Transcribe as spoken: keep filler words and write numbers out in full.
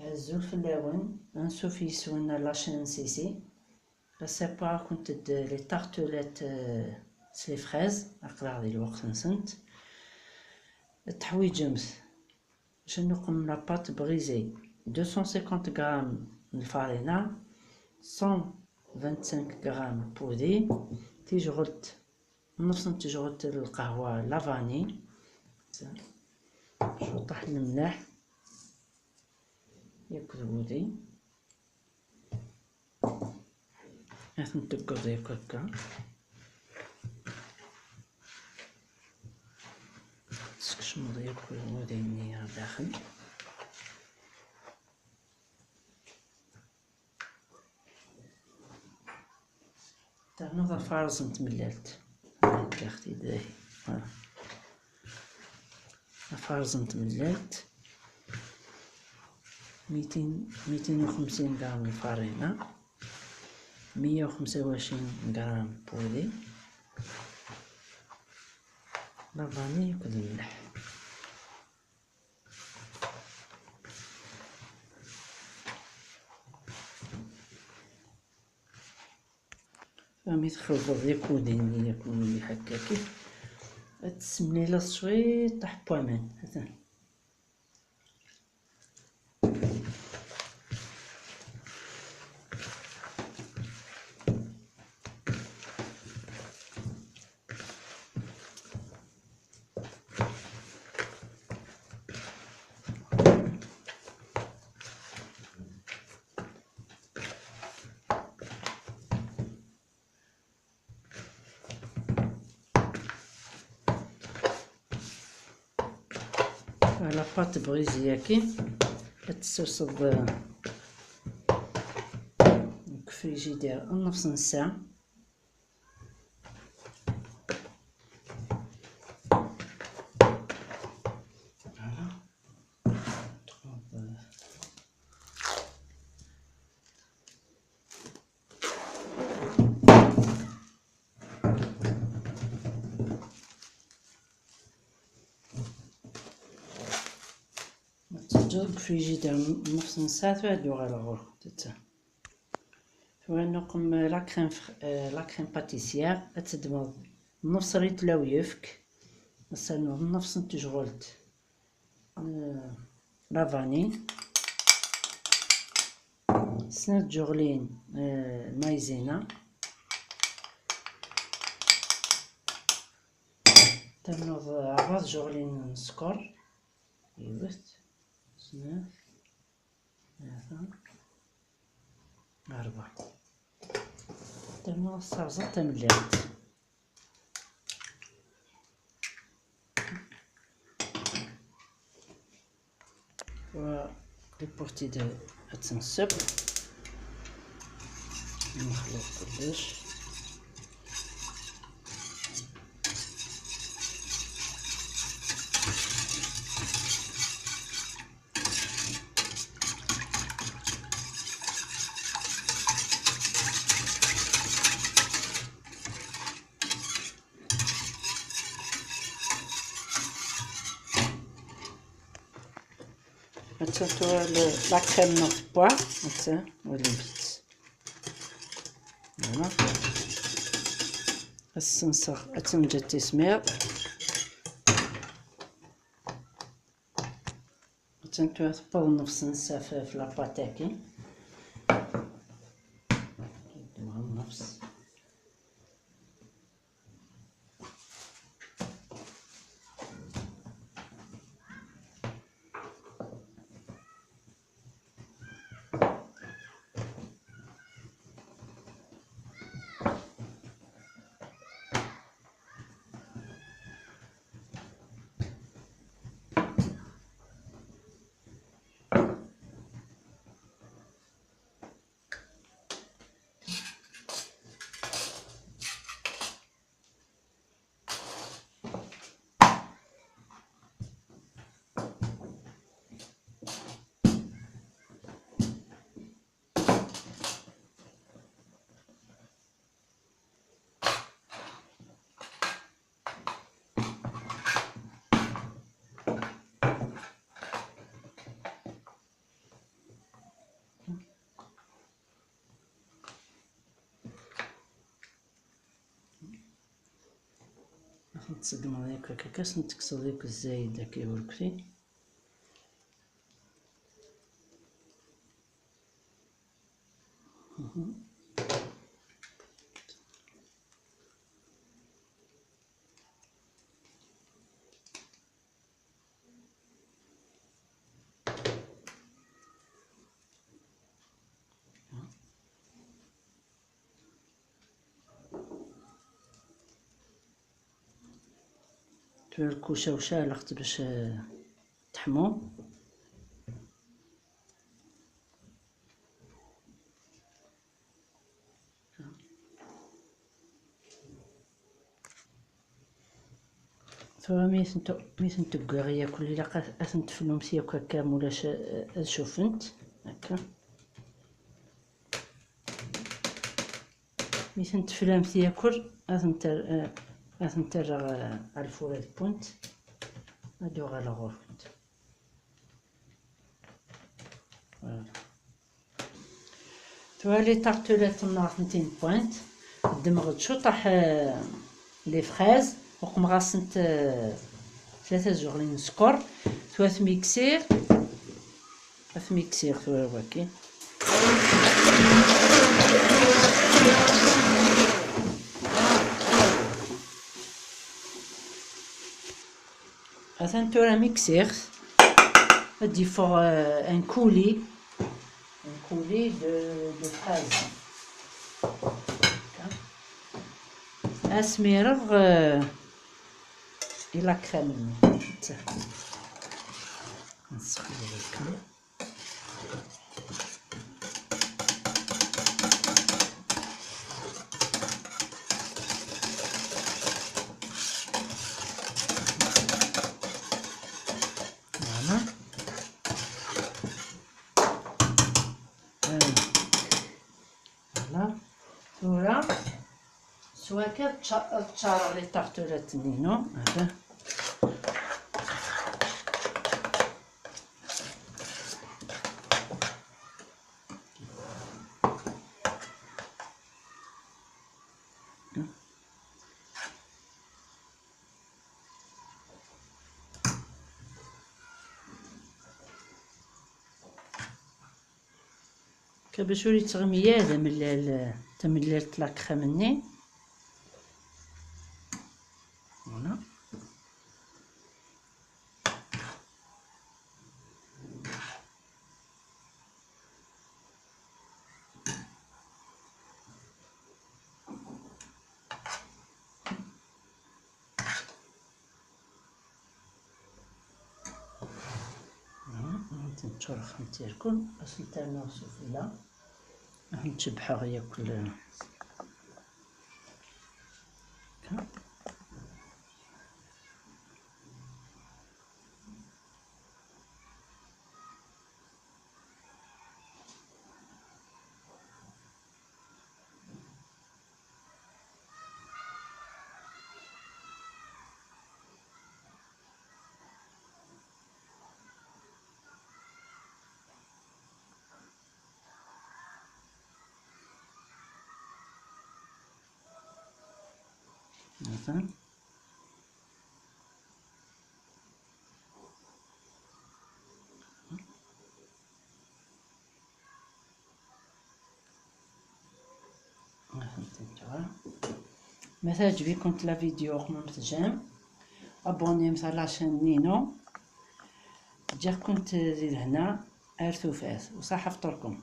Azul fell-awen, ansuf yes-wen ar la chaîne Sisi. Ass-a, wwiɣ-akent-d les tartelettes, euh, s les fraises, aql-aɣ di lweqt-nsent. Teḥwiǧemt, acu nnuqem, la pâte brisée, deux cent cinquante grammes n lfarina, cent vingt-cinq grammes n wudi, tijɣelt, nnefs n tejɣelt n lqahwa la vanille, cuṭaḥ n lemleḥ, yakk d wudi. Ad ten-teggeḍ yakk akka. Teskecmeḍ yakk wudi-nni ɣer daxel. Ternuḍ afarẓ n tmellalt. Ǧǧiɣ-t-id dahi. Voilà. Afarẓ n tmellalt. Mitin, mitin u xemsin gram n lfarina. Meyya u xemsa u ɛecrin gram n wudi. La vanille akked lmelḥ. Mi txelḍeḍ yakk wudi-nni, yakk mliḥ akka, kif ad tessemlileḍ cwiṭ n waman. Atan. Voilà, pâte brisée-agi. Ad tesserseḍ, euh, deg frigidaire nnefs n ssaɛa. Voilà. Ad teǧǧeḍ deg frigidaire nnefs n ssaɛa, tura ad d-uɣaleɣ ɣur-kent. Tura ad nuqem la crème fr-, euh, la crème pâtissière, ad teddmeḍ nnefs rritla n uyefki, ad ternuḍ nnefs n tejɣelt, euh, la vanille, snat tjeɣlin, euh, maïzena, ternuḍ ṛebɛa tjeɣlin n sskeṛ, yiwet, snat, tlata, ṛebɛa. Ternuḍ tserseḍ tamellalt. Wa les poulets ad tt-nṣebb. Nexleḍ kullec. Attan tura la crème-nneɣ tewwa. Attan, walimt-tt. Voilà. Ad s-senseɣ, ad tt-neǧǧ ad tismiḍ. Attan tura tewweḍ nnefs n ssaɛa f la pâte-agi. Nnefs. Tseggmeḍ yakk akka, ad sen-tekkseḍ yakk zzayed akka i urkti. Mhm. Tura lkuca u ceɛleɣ-tt bac, eh, teḥmu. Tura mi tent-, mi tent-wwiɣ yakk, ilaq ad, ad tent-teflumt yakk akka, mulac, eh, ad cufent. Akka. Mi tent-teflamt yakk, ad tent-, eh, ad tent-rreɣ, eh, ar lfur ad wwent. Ad uɣaleɣ ɣur-kent. Voilà. Tura les tartelettes-nneɣ atenti wwant. Ddmeɣ-d cuṭaḥ, eh, les fraises, uqmeɣ-asent, eh, tlata zuɣlin n sskeṛ. Tura ad t-miksiɣ, ad t-miksiɣ tura waki. Atan tura miksiɣ-t. Ad d-yeffeɣ, euh, un coulis. Un coulis de, de fraises. Ad smireɣ, euh, i la crème-nni. Nessexdem kan. Voilà. Voilà. Tura, s wakka ad čča-, ad ččareɣ les tartelettes-nni, non? Hada. Akka bac ur yettɣimi ara d amellal, tamellalt la crème-nni. Voilà. Tent-ččureɣ xemt irkul, ad tent-rnuɣ sufella, ad tent-cebbḥeɣ yakk. Atan. Ma teɛǧeb-ikent la vidéo, xemmemt j'aime, abonnemt à la chaîne Nino. Ǧǧiɣ-kent di lehna, ar tufat, u ṣaḥa fṭurkum.